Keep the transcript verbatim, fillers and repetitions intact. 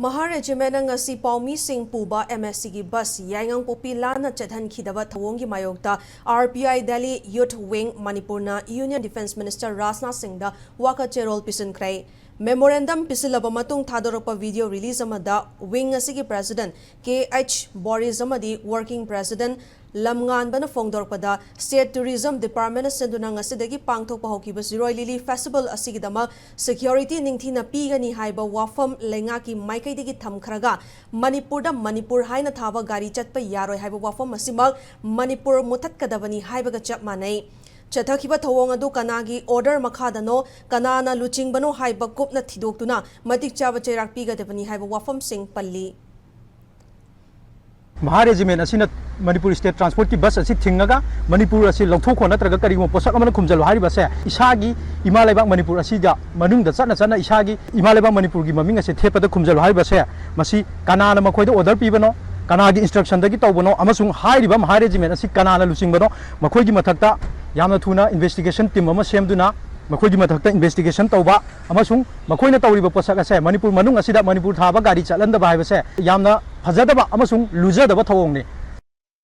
ꯃꯍꯥ ꯔꯦꯖꯤꯃꯦꯟꯅ ꯉꯁꯤ ꯄꯥꯎꯃꯤꯁꯤꯡ ꯄꯨꯕ M S Cꯒꯤ bus ꯌꯥꯏꯉꯪꯄꯣꯛꯄꯤ ꯂꯥꯟꯅ ꯆꯠꯍꯟꯈꯤꯗꯕ ꯊꯧꯑꯣꯡꯒꯤ ꯃꯥꯌꯣꯛꯇ R P I Delhi Youth Wing ꯃꯅꯤꯄꯨꯔꯅ Union Defence Minister ꯔꯥꯖꯅꯥꯊ ꯁꯤꯡꯗ ꯋꯥꯀꯠ ꯆꯦꯔꯣꯜ ꯄꯤꯁꯤꯟꯈ꯭ꯔꯦ꯫ Memorandum ꯄꯤꯁꯤꯜꯂꯕ ꯃꯇꯨꯡ ꯊꯥꯗꯣꯔꯛꯄ video release ꯑꯃꯗ wing ꯑꯁꯤꯒꯤ President K H Boris ꯑꯃꯗꯤ Working President ꯂꯝꯉꯥꯟꯕꯅ ꯐꯣꯡꯗꯣꯔꯛꯄꯗ, State Tourism Departmentꯅ ꯁꯤꯟꯗꯨꯅ ꯉꯁꯤꯗꯒꯤ ꯄꯥꯡꯊꯣꯛꯄ ꯍꯧꯈꯤꯕ ꯁꯤꯔꯣꯏ ꯂꯤꯂꯤ Festival ꯑꯁꯤꯒꯤꯗꯃꯛ security ꯅꯤꯡꯊꯤꯅ ꯄꯤꯒꯅꯤ ꯍꯥꯏꯕ ꯋꯥꯐꯝ ꯂꯩꯉꯥꯛꯀꯤ ꯃꯥꯏꯀꯩꯗꯒꯤ ꯊꯝꯈ꯭ꯔꯒ, ꯃꯅꯤꯄꯨꯔꯗ ꯃꯅꯤꯄꯨꯔ ꯍꯥꯏꯅ ꯊꯥꯕ ꯒꯥꯔꯤ ꯆꯠꯄ ꯌꯥꯔꯣꯏ ꯍꯥꯏꯕ ꯋꯥꯐꯝ ꯑꯁꯤꯃꯛ ꯃꯅꯤꯄꯨꯔ ꯃꯨꯊꯠꯀꯗꯕꯅꯤ ꯍꯥꯏꯕꯒ ꯆꯞ ꯃꯥꯟꯅꯩ꯫ ꯆꯠꯊꯈꯤꯕ ꯊꯧꯑꯣꯡ ꯑꯗꯨ ꯀꯅꯥꯒꯤ order ꯃꯈꯥꯗꯅꯣ, ꯀꯅꯥꯅ ꯂꯨꯆꯤꯡꯕꯅꯣ ꯍꯥꯏꯕ ꯀꯨꯞꯅ ꯊꯤꯗꯣꯛꯇꯨꯅ ꯃꯇꯤꯛ ꯆꯥꯕ ꯆꯩꯔꯥꯛ ꯄꯤꯒꯗꯕꯅꯤ ꯍꯥꯏꯕ ꯋꯥꯐꯝꯁꯤꯡ ꯄꯜꯂꯤ꯫ ꯃꯍꯥ ꯔꯦꯖꯤꯃꯦꯟ ꯑꯁꯤꯅ ꯃꯅꯤꯄꯨꯔ ꯁ꯭ꯇꯦꯠ ꯇ꯭ꯔꯥꯟꯁꯄꯣꯔꯠꯀꯤ ꯕꯁ ꯑꯁꯤ ꯊꯤꯡꯉꯒ ꯃꯅꯤꯄꯨꯔ ꯑꯁꯤ ꯂꯧꯊꯣꯛꯈꯣ ꯅꯠꯇ꯭ꯔꯒ ꯀꯔꯤꯒꯨꯝꯕ ꯄꯣꯠꯁꯛ ꯑꯃꯅ ꯈꯨꯝꯖꯤꯜꯂꯨ ꯍꯥꯏꯔꯤꯕꯁꯦ, ꯏꯁꯥꯒꯤ ꯏꯃꯥ ꯂꯩꯕꯥꯛ ꯃꯅꯤꯄꯨꯔ ꯑꯁꯤꯗ ꯃꯅꯨꯡꯗ ꯆꯠꯅ ꯆꯠꯅ ꯏꯁꯥꯒꯤ ꯏꯃꯥ ꯂꯩꯕꯥꯛ ꯃꯅꯤꯄꯨꯔꯒꯤ ꯃꯃꯤꯡ ꯑꯁꯤ ꯊꯦꯠꯄꯗ ꯈꯨꯝꯖꯤꯜꯂꯨ ꯍꯥꯏꯔꯤꯕꯁꯦ, ꯃꯁꯤ ꯀꯅꯥꯅ ꯃꯈꯣꯏꯗ order ꯄꯤꯕꯅꯣ, ꯀꯅꯥꯒꯤ instructionꯗꯒꯤ ꯇꯧꯕꯅꯣ ꯑꯃꯁꯨꯡ ꯍꯥꯏꯔꯤꯕ ꯃꯍꯥ ꯔꯦꯖꯤꯃꯦꯟ ꯑꯁꯤ ꯀꯅꯥꯅ ꯂꯨꯆꯤꯡꯕꯅꯣ, ꯃꯈꯣꯏꯒꯤ ꯃꯊꯛꯇ ꯌꯥꯝꯅ ꯊꯨꯅ investigation team ꯑꯃ ꯁꯦꯝꯗꯨꯅ ꯃꯈꯣꯏꯒꯤ ꯃꯊꯛꯇ investigation ꯇꯧꯕ ꯑꯃꯁꯨꯡ ꯃꯈꯣꯏꯅ ꯇꯧꯔꯤꯕ ꯄꯣꯠꯁꯛ ꯑꯁꯦ ꯃꯅꯤꯄꯨꯔ ꯃꯅꯨꯡ ꯑꯁꯤꯗ ꯃꯅꯤꯄꯨꯔ ꯊꯥꯕ ꯒꯥꯔꯤ ꯆꯠꯍꯟꯗꯕ ꯍꯥꯏꯕꯁꯦ ꯌꯥꯝꯅ ꯐꯖꯗꯕ ꯑꯃꯁꯨꯡ ꯂꯨꯖꯗꯕ ꯊꯧꯑꯣꯡꯅꯤ꯫